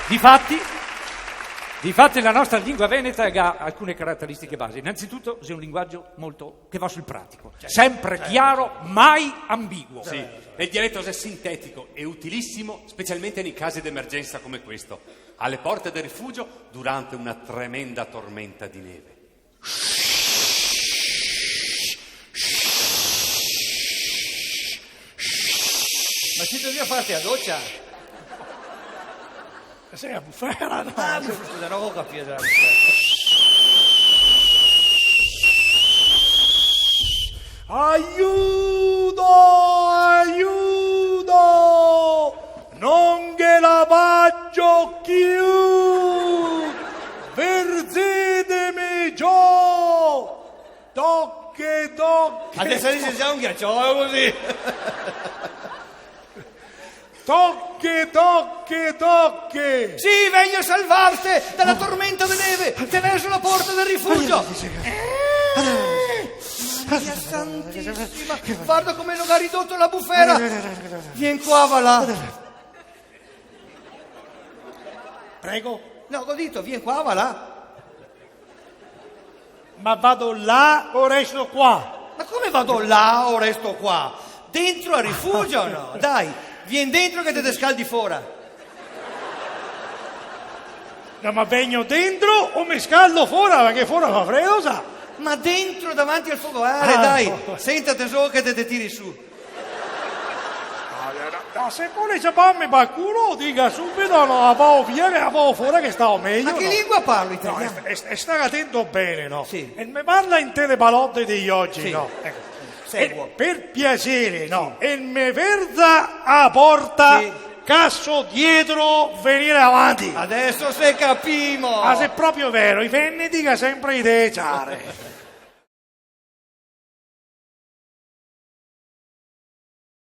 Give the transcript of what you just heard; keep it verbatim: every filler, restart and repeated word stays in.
Difati, difati la nostra lingua veneta ga alcune carateristiche base. Innanzitutto, xe un linguaggio molto, che va sul pratico. Certo. Sempre chiaro, mai ambiguo. Sì, e el dialeto xe sintetico e utilissimo, specialmente nei casi d'emergenza come questo, alle porte del rifugio durante una tremenda tormenta di neve. Ma sito drio farte la docia? Xe la bufera, no? Ah, scusa, no go capìo, xe la bufera. Aiuto! Aiuto! No ghe la fazo più! Verzeteme zo! Toche, toche! Adeso dixe, xe un ghiaciolo cusì! Toche, toche, toche! Sì, vegno a salvarte dalla tormenta de neve, te verso la porta del rifugio! Eh, Maria Santissima, varda come no ga ridoto la bufera! Vien qua, va là! Prego? No, go dito, vien qua, va là. Ma vado là o resto qua? Ma come vado là o resto qua? Dentro al rifugio o no? Dai, vien dentro che te te scaldi fora. No, ma vegno dentro o me scaldo fora, parché fora fa fredo, sa? Ma dentro davanti al focolare, ah, dai, no. Sentate zo che te te tiri su. No, no, no, se vol ciaparme par culo, diga subito, no, la vao via, che la vao fora che stao mejo, no? Ma che lingua parlo, italiano? No, e, e, e sta atento ben, no? Sì. E me parla inte le balote de ogi, sì, no? Eco. Seguo. E par piaser, no? Sì. E me verza a porta, sì, che so dietro, venire avanti. Adeso se capimo. Ah, xe proprio vero, i veneti ga sempre idee ciare.